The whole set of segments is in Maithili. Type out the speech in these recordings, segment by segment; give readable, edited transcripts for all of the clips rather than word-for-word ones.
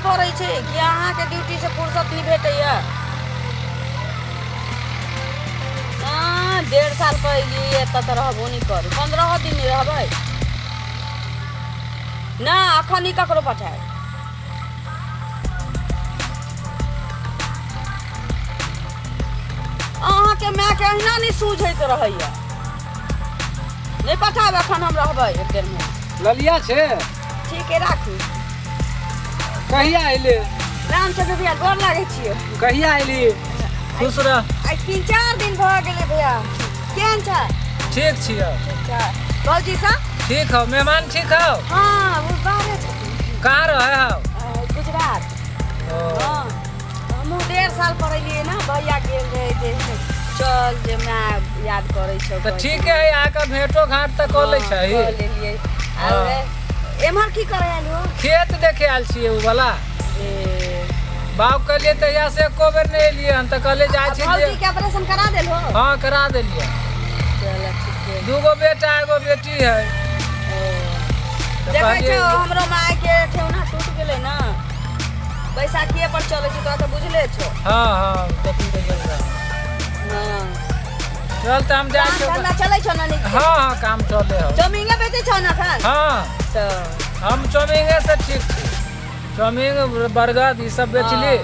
पड़ै छै कि अहाँके ड्यूटीसँ फुर्सत नहि भेटैए। हँ, 1.5 साल पर एलियै, एतऽ तऽ रहबो नहि करू, 15 दिन नहि रहबै ना। अखन नहि ककरो पठायब। अहाँके मायके अहिना नहि सूझैत रहैए। नहि पठायब अखन, हम रहबै एक 1.5 महीना। ललिया छै? ठीक है, राखू। कहिया अयली? रामचंद्र भैया, गोर लागै छियै। कहिया अयली? खुश रह। आइ 3-4 दिन भऽ गेलै भैया। केहन छै? ठीक छियै। ठीक छै। भौजी सब? ठीक हौ। मेहमान ठीक हौ? हँ, ओ बाहरे छथिन। कहाँ रहे हौ? गुजरात। ओ। हँ, हमहूँ 1.5 साल पर एलियै ने, भैया गेल रहै जे चल जे माय याद करै छौ। तऽ ठीक है, आके भेंटो घाट तऽ कऽ लै छै। कऽ लेलियै। हँ। एम्हर की करै आयल हो? खेत देखे आयल छियै उ वाला। ए, बाप कहलियै तहिया से एको बेर नहि एलियै हन, तऽ कहलियै जाइ छी। भौजी के ऑपरेशन करा देल हो? हँ, करा देलियै। चल, ठीक है। दूगो बेटा एगो बेटी है। ओ। तऽ देखै कहलियै छौ, हमरो माय के ठेहुना टूटि गेलै ने, बैसाखिए पर चलै छै, तोरा तऽ बुझले छौ। हँ, देखी तऽ गेल रहौ। हँ। चल तऽ हम जाइ काम छियौ। धंधा चलै छौ ने नीक से? हँ, काम चले हौ। चाउमीने बेचै छौ ने एखन? हँ। तऽ हम चाउमीने से ठीक छी, चाउमीन बर्गर ई सब बेचली,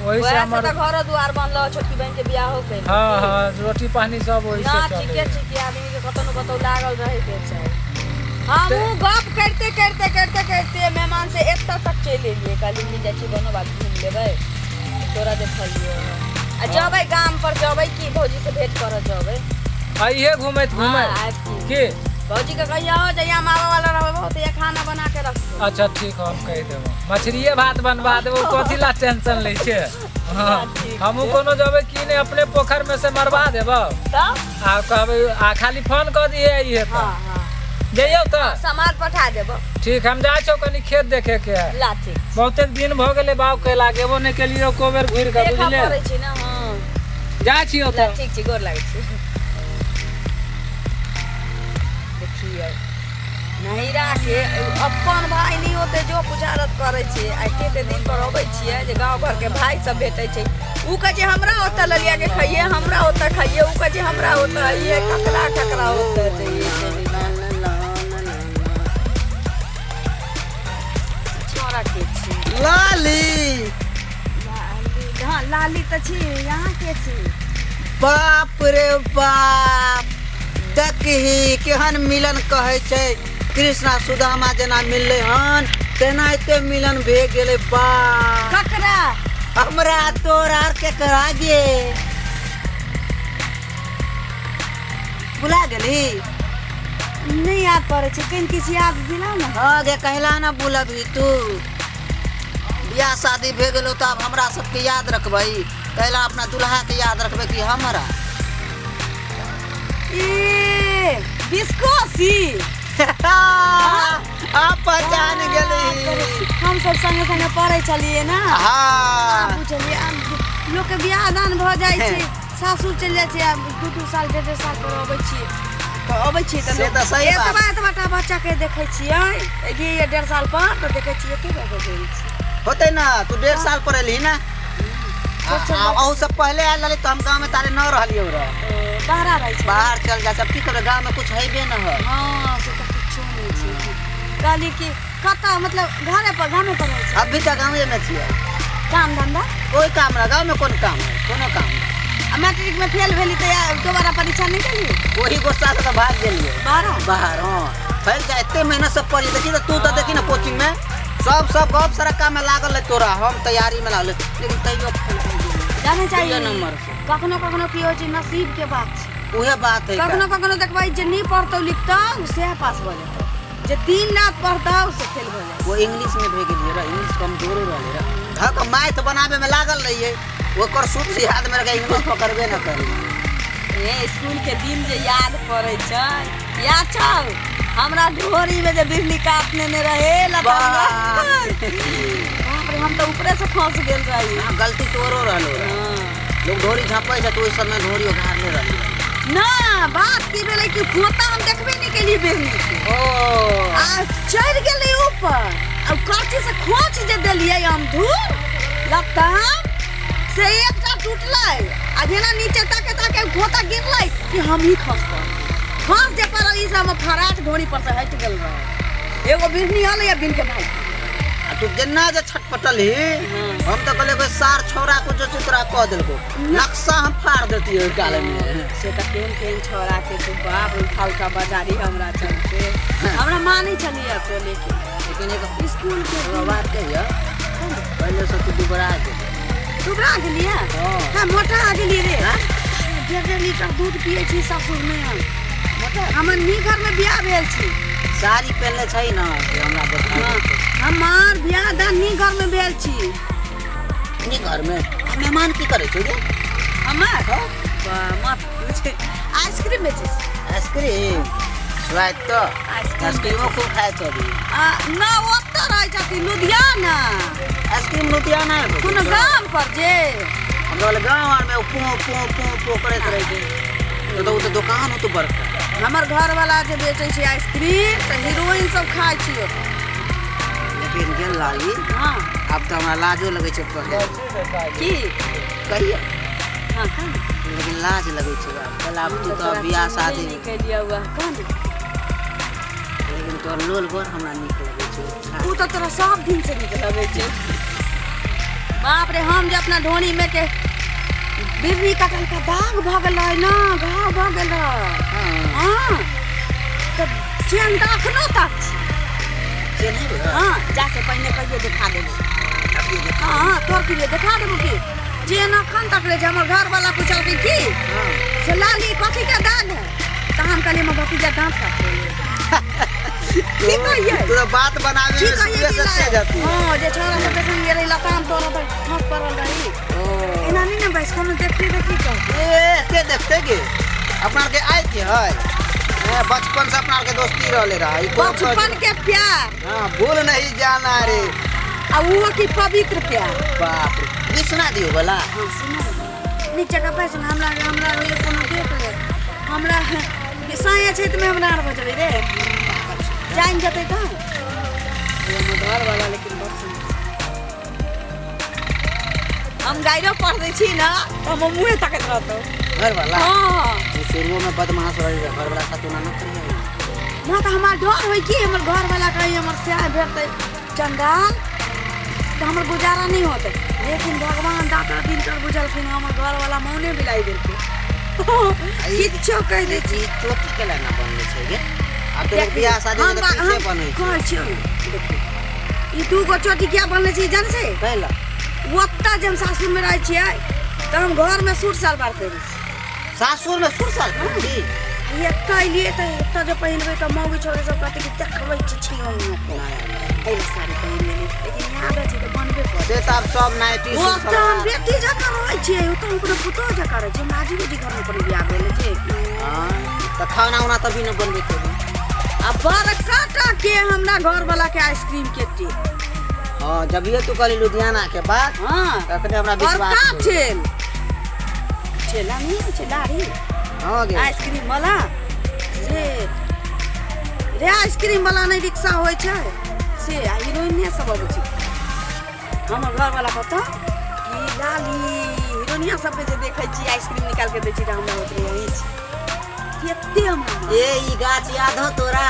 ओही से वएह से हमर तऽ घरो दुआर बनलो, छोटकी बहन के बियाहो कैली। हँ, रोटी पानी सब ओही ना से ठीके चले। छै कि आदमी के कतौ न कतौ लागल रहे के चाही। हमहूँ गप करिते करिते करिते करिते मेहमान से एतऽ तक चलि एलियै। कहलियै कि जाइ छी, दोनो बात घुमि लेबै। तोरा देखलियै आ जेबै गाम पर, जेबै की भौजी से भेंट करऽ जेबै। आइहे घूमैत घूमैत। आबि की। की? भौजी के कहिया हो, जहिया हम आबऽ वाला रहबै तहिया खाना बना के रखबै। अच्छा ठीक हो, हम कहि देबो, मछलिए भात बनवा देबो। कथी ला टेंशन लै छै? हँ। ठीक। हमहूँ कोनो जेबै की नहि, अपने पोखरि में से मरवा देबो। तब आ कहबै आ खाली फोन कऽ दिहे इहे। हँ। तऽ हँ। जइयौ तऽ। सामान पठा देबो। ठीक, हम जाइ छौ, कनी खेत देखे के है। ला, ठीक। बहुते दिन भऽ गेलै बाप कैला, गेबो नहि केलियै एको बेर घुरि कऽ। देखऽ बुझले? पड़ै छै ने, हँ। जाइ छियौ। ला। तऽ ठीक छै, गोर लागै छै। देखियौ, नैहरा के अपन भाय नहि होते जो पुछारत करै छै। आ कते दिन पर अबै छियै जे गाँव घरके भाय सब भेटै छै। उ कहै छै हमरा ओतऽ ललिया के खइये, हमरा ओतऽ खइये। उ कहै छै हमरा ओतऽ अइये। ककरा ककरा ओतऽ जइये? छोरा के छी? लाली। लाली, हँ, लाली तऽ छी। यहाँ के छी? बाप रे बाप, देखही केहन मिलन कहै छै। कृष्णा सुदामा जेना मिललै हन, तेनाहिते मिलन भे गेलै बाप। ककरा? हमरा तोरा, आर केकरा गे? बुला गेली? नहि याद पड़ै छै, कनि किछु याद दिलाउ ने। हँ गे, कहला ना बुलबही तू? बियाह शादी भे गेलो तऽ आब हमरा सबके याद रखबही? कहला अपना दुल्हा के याद रखबै कि हमरा? ई बिस्कोसी। आप पहचान गेली। हम सब संगे संगे पढ़ै छलियै ने। बुझलियै, आब लोकके बियाह दान भऽ जाइ छै, सासुर चलि जाइ छै, आब 2-2 साल, 1.5-1.5 साल पर अबै छियै तऽ अबै छियै तऽ से लोक तऽ सही बात। एतबा एतबा टा बच्चाके देखै छियै। एलियै 1.5 साल पर तऽ देखै छियै, एके बेर गेल छी। होते ना, तू 1.5 साल पर एलही ना। छोट छोट। अहू सब पहले आयल रहली तऽ हम गाँव में तारे न रहलियै रह। बाहर रहै छै। बाहर चल जा सब, की करबै? गाँव में कुछ हेबे न है। हँ, से तऽ कुछो नहि छै। कहली कि कतऽ, मतलब घरे पर, गामे पर रहै छै? अभी तऽ गाँवे में छियै। काम धंधा? कोई काम ना, गाँव में कोन काम है? कोनो काम नहीं। आ मैट्रिक में फेल भेली तऽ दोबारा परीक्षा नहि देली? वही गुस्सा से तऽ भाग गेलियै। बाहर? बाहर, हाँ। फैल जा, एते मेहनत से पढ़ी। देखी तऽ तू तऽ देखी ना, कोचिंग में सब सब गप सड़का में लागल है तोरा, हम तैयारी में लागल, लेकिन तैयो फेल भए गेलियै। जाने चाहिए। दुइये नंबर से। कखनो कखनो की होइ छै, नसीब के बात छै। उहे बात है। कखनो कखनो देखबै, जे नहि पढ़तौ लिखतौ सएह पास भऽ जेतौ, जे दिन रात पढ़तौ से फेल भऽ जाइ। वो इंग्लिश में भए गेलियै रह, इंग्लिश कमजोरो रहलै रह। धक मैथ बनाबे में लागल रहियै, ओकर सूत्र याद में रखे, इंग्लिश पकड़बे न करी। ए, स्कूल के दिन जे याद पड़ै छै, याद छौ हमरा ढोरी में जे बिजली काट लेने रहे लता? बाप। बाप रे, हम तऽ ऊपरे से फंस गेल रही। हाँ, गलती तोरो रहलो रह। लोग ढोरी झाँपै छै तऽ ओहि समय ढोरी उघारले रहली। ना, बात की भेलै कि खोता हम देखबे नहि केलियै बिजली के। ओ। आ चढ़ि गेलै ऊपर। आ करची से खोच जे देलियै अमधूर लताम से एकटा टूटलै आ जेना नीचे ताके ताके खोता गिरलै कि हम ही खस पड़ल खस जे पड़ल ई से हमर फराक ढोरी पर से हटि गेल रहै एगो बिरनी अलै आ बिन के भागि गेलै। आ तू जेना जे छटपटलही हम तऽ कहलियै कोई सार छौड़ा को जो तोरा कह देलको नक्शा हम फाड़ देतियै ओहि काल में से तऽ केहन केहन छौड़ा के तू बाप उठा उठा बाजारी हमरा चलते हमरा मानै छलियै तो लेकिन लेकिन एक स्कूल के एगो बात कहियो पहिले से तू दुबरा गेल दुबरा गेलियै हाँ। हाँ मोटा आ गेलियै रे हाँ? डेढ़ डेढ़ लीटर दूध पियै छी सासुरमे हम मोटा हमर नी घरमे बियाह भेल छी साड़ी पहनले छै ना जे हमरा देखा हाँ, हमर बियाह दान नी घरमे भेल छी नी घर में आ मेहमान की करै छौ गे हमर वाह, मत पूछ आइसक्रीम बेचै छी आइसक्रीम स्वाद तो आइसक्रीम आइसक्रीमो खूब खाइ छौ अभी आ, ना ओतऽ रहै छथिन लुधियाना आइसक्रीम लुधियाना में कोनो गाम पर जे हमरा वाला गाँव आर में पो पो पो पो करैत रहै छै तो ओ तऽ दोकान होतो बड़का हमर घरवाला जे बेचै छै आइसक्रीम तऽ हीरोइन सब खाइ छी ओतऽ लेकिन गेल लाली हँ आब तऽ हमरा लाजो लगै छै कहै की कहियो हँ कह ने। लेकिन लाज लगै छै आब कहल आब तू तऽ तोरा बियाह चिन्हबे शादी नहि केलियौ हँ, कह ने। लेकिन तोहर लोल बड़ हमरा नीक लगै छै उ तऽ तोरा सब दिन से नीक लगै छै बाप रे हम जे अपना ढोनी में के बिरनी कटल का दाग भऽ गेल रहै ने घाव भऽ गेल रहै हँ हँ तऽ चेन तऽ अखनो तक छै चिन्है हँ जा से पहिने कहियो देखा देबो हँ हँ तोर के लिए देखा देबो की चेन अखन तक रहै छै हमर घरवाला पुछलकै की हँ से लाली कथी के दाग है तऽ हम कहलियै हमर भतीजा दाँत काटि लेलकै। की कहियै तू तऽ बात बनाबे की में कहियै सुबह कि से लाय? तेज हती हँ जे छौड़ा सबके संगे रही लताम तोड़ऽ तऽ खस पड़ल रही ओ एना नहि ने बैस कोनो देखते तऽ की कहब ए के देखते के अपना के आय के है ए, बचपन से अपना के दोस्ती रहले रहा ई कोन बचपन के प्यार हाँ भूल नहीं जाना रे आ उहो की पवित्र प्यार बाप रे गीत सुना दियो बोला हाँ सुनो ने। नीक जगह बैस ने हमरा हमरा होइए कोनो देख ले हमरा साया छै तऽ हमरा आर बजबै रे जानि जेतै तऽ हमर घरवाला लेकिन बड़ सुन्दर छै। हम गाइरो पढ़ दै छी ने तऽ हमर मुँहे तकैत रहतौ घर वाला हँ तू शुरुओ में बदमाश रही रे घर वाला साथ ओना न करिए ना तऽ हमरा डर होइ कि हमर घरवाला कहीं हमर स्याह भेटतै चंडाल तऽ हमर गुजारा नहि होतै लेकिन भगवान दाता दिनकर बुझलखिन हमर घरवाला मौने बिलाई देलकै किछो कहि दै छी ई चोटी के ना बनले छै गे आब तो बियाह शादी में हम तऽ बा- पीछे हम बनै छै कहै छियौ ने देखियौ ई दू गो चोटी किया बनले छै जानै छै कैला ओतऽ जे हम सासुरमे रहै छियै तऽ हम घरमे सूट सलवार पहिरै छी सासुर में सुर साल छी आ एतऽ एलियै तऽ एतऽ जे पहिरबै तऽ मौगी छोड़ै सब कहतै कि देखबै छी छियौ एहि साड़ी पहिर लेली लेकिन यहाँ आबै छै तऽ बनबे करै से तऽ आब सब नाइटी ओ तऽ हम बेटी जकाँ रहै छियै ओ तऽ हम कोनो पुतोह जकाँ रहै छियै हमरा आजीबो जी घरमे कोनो बियाह भेल छै हाँ तऽ खाना उना तभी न बनबै के आ बड़का टा के हमरा घरवाला के आइसक्रीम के टेक हाँ जभिए तू कहली लुधियाना के बात हाँ तखने हमरा विश्वास बड़का हो ठेल ठेला नहीं होइ छै लारी हाँ गे आइसक्रीम वाला से रे आइसक्रीम वाला नहि रिक्शा होइ छै से आ हीरोइने सब अबै छै हमर घरवाला कहतौ कि लाली हीरोइनिया सबके जे देखै छी आइसक्रीम निकाल के दै छी तऽ हमरा होइत रहै यही छी एते हमरा ए ई गाछ याद हो तोरा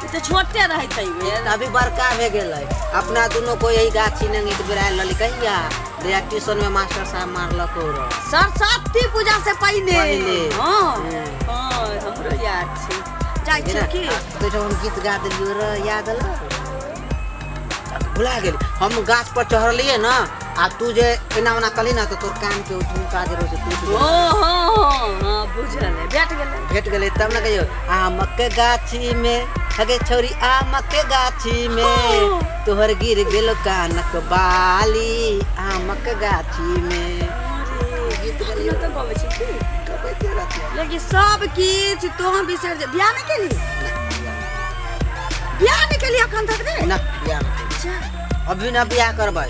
ई तऽ छोटे रहै तै अभी बड़का भे गेलै अपना दुनू को यही गाछी नंग एक बेर आयल रहली कहिया दया ट्यूशन में मास्टर साहब मारलक रह सरस्वती पूजा से पहिने पहिले। हाँ हम्म। हाँ हमरो याद छै जाइ छी की तो हम गीत गा देलियो र याद अल भुला गेली हम गाछ पर चढ़लियै न आ तू जे एना ओना कहली ना तऽ तोर कान के ओ झुमका जे रहै से टूट ओ गेल हो हाँ बुझल है भेट गेलै भेट गेलै तब ने कहियो आमक गाछी में हगे छौरी आमक गाछी में तोहर गिर गेल कानक बाली आमक गाछी में गीत अरे गेलियो तऽ गबै छी की गबैते रहतियै। लेकिन सब किछु तो हम बिसरि जा बियाह नहि केली बियाह नहि केली अखन तक रे ना बियाह नहि केली। अच्छा अभी ना बियाह करबै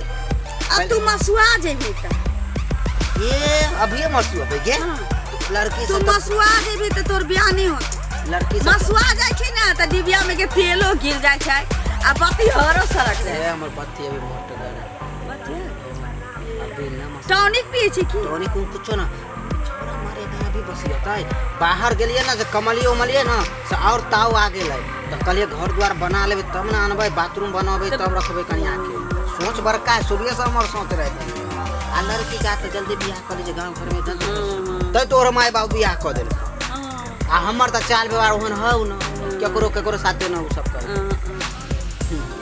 अब तू मसुआ जेबही तऽ ये अभिये मसुआ गे हाँ। लड़की तू से तऽ मसुआ जेबही तऽ तोर बियाह नहि होत लड़की से मसुआ जाइ छै ने तऽ डिबिया में के तेलो गिर जाइ छै आ बतिहरो सड़क ए जाय हमर बत्ती अभी मोट गए बतिहर अभी ना मस्त टॉनिक पिए छी की टॉनिक उन कुछो ना छोरा मारे गया अभी बसियतै बाहर गेलियै ना जे कमलिए उमलिए ना से और ताव आ गेलै तऽ कहलियै घर द्वार बना लेबै तब ने अनबै बाथरूम बनबै तब रखबै कनिया के सोच बड़का है सुबह से हमर सोच रहते आ लड़की का तऽ जल्दी बियाह कऽ लै छै गाँव घरमे जल्दी तै तोहर माय बाप बियाह कऽ देलक आ हमर तऽ चाल व्यवहार ओहन हौ न केकरो केकरो साथे न उ सब कर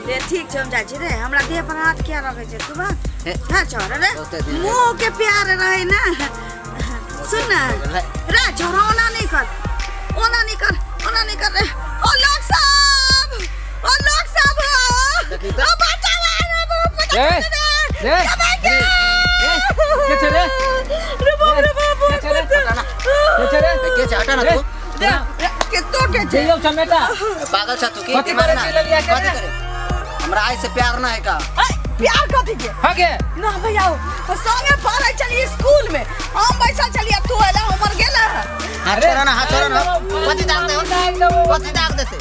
ले ठीक छै हम जाइ छी रे हमरा देह पर हाथ किया रखै छै तू बा हे। हाँ छोड़ रे बहुते दिन मुँह के प्यार रहे ना सुन ना रे छोरा ओना नहीं कर ओना नहीं कर ओना नहीं कर रे ओ लोग साहब ओ लोग साहब हो देखी तऽ। ओ बचाओ रे बाप रे, रे, रे ए, के छै रे? रे बाप रे बाप के छै रे? के छै रे? के छै हटा ना रे, तू रे रे, के तो के छै जइयौ चमेटा पागल छ तू की कथी करै छी ललिया के कथी रे? करे हमरा आइ से प्यार ना है का ऐ, प्यार कथी के हगे ना भैया संगे पढ़ै छलियै स्कूल में हम बैसल छलियै तू एला हमर गेला हाथ छोड़ा ना हाथ छोड़ा ना कथी दाग दे कथी दाग देते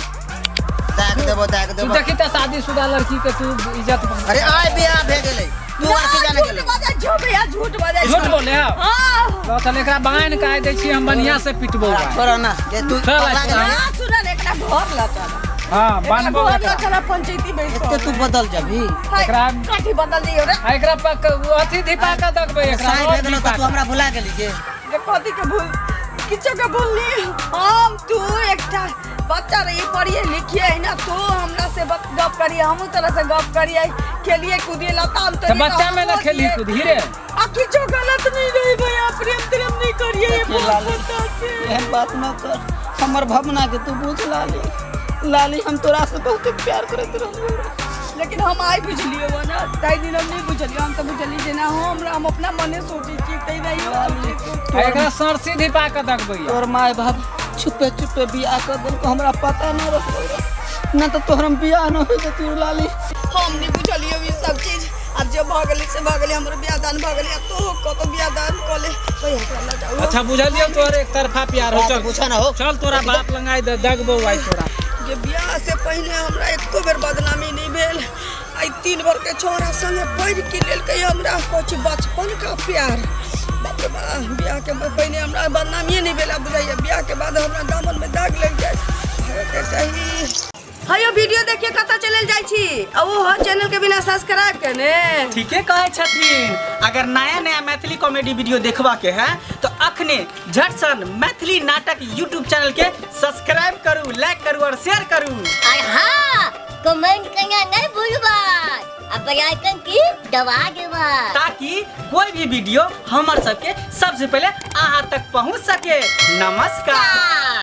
दाग देबो दाग तू देबो देखी तऽ शादीशुदा लड़की के तू इज्जत अरे आइ बियाह भे गेलै तू आर के जाने झूठ गेलै बजै छौ भैया झूठ बजै छौ। झूठ बोले हौ? हाँ तो चल एकरा बान्हि के आइ दै छी हम बढ़िया से पिटबौ आइ। छोड़ा ना जे तू चल, पगला चल। गेलै ना सुनल एकरा घर ल चल हाँ एकरा बान्हबौ घर ल एकरा चल पंचायती बैठ एते तू बदल जबी एकरा कथी बदल दियो रे आ एकरा पक अथी धिपा के देखबै एकरा साई और भे गेलो धिपा तऽ तू के। हमरा भुला गेली के जे कथी के भूल किछो के भूलनी हम तू एकटा बच्चा रही पढ़िए लिखिए ना तू हमरा से गप करिए हमहूँ तोरा से गप करिए खेलिए कूदिए लताम तऽ बच्चा में ना खेली कूदी रे आ किछो गलत नहीं रही भैया प्रेम त्रेम नहीं करिए ये देखिए बहुत लाली। पता से एहन बात न कर हमर भावना के तू बुझ लाली लाली हम तोरा से बहुत प्यार करैत रहलियौ लेकिन हम आइ बुझलियै वो ना ताहि दिन हम नहीं बुझलियै हम तऽ बुझलियै जे ना हमरा हम अपना मने सोचै छियै तै नहीं आ एकरा सरसी धिपा के देखबै तोर माय बाप छुपे छुपे बियाह कर देलको हमरा पता न रहलो ना तो तोहर हम बियाह न होई जती लाली हम नहीं बुझलियै ई सब चीज आब जे भऽ गेलै से भऽ गेलै हमर बियाह दान भऽ गेलै आब तोहो कतौ बियाह दान कऽ ले भैया एकरा लऽ जाउ अच्छा बुझलियौ तोहर एक तरफा प्यार हो चल पूछा ना हो चल तोरा बाप लंगाई दे देखबौ आइ तोरा जे बियाह से पहिने हमरा एको बेर बदनामी नहीं भेल आइ 3 भर के छोरा संगे पढ़ि के लेलकै हमरा कहै छै बचपन का प्यार बाप रे बाप बियाह के पहिने हमरा बदनामिए नहीं भेल आब बुझाइए बियाह के बाद हमरा दामन में दाग लागि जाए के चाही हयो वीडियो देखिए कतऽ चलल जाइ छी आ ओहो चैनल के बिना सब्सक्राइब केने ठीके कहै छथिन अगर नया नया मैथिली कॉमेडी वीडियो देखबा के है तो अखने झटसन मैथिली नाटक यूट्यूब चैनल के सब्सक्राइब करू लाइक करू और शेयर करू और हाँ कमेंट करना नहीं भूलबा आ बेल आइकन की दबा देबा ताकि कोई भी वीडियो हमर सबके सबसे पहले अहाँ तक पहुँच सके। नमस्कार।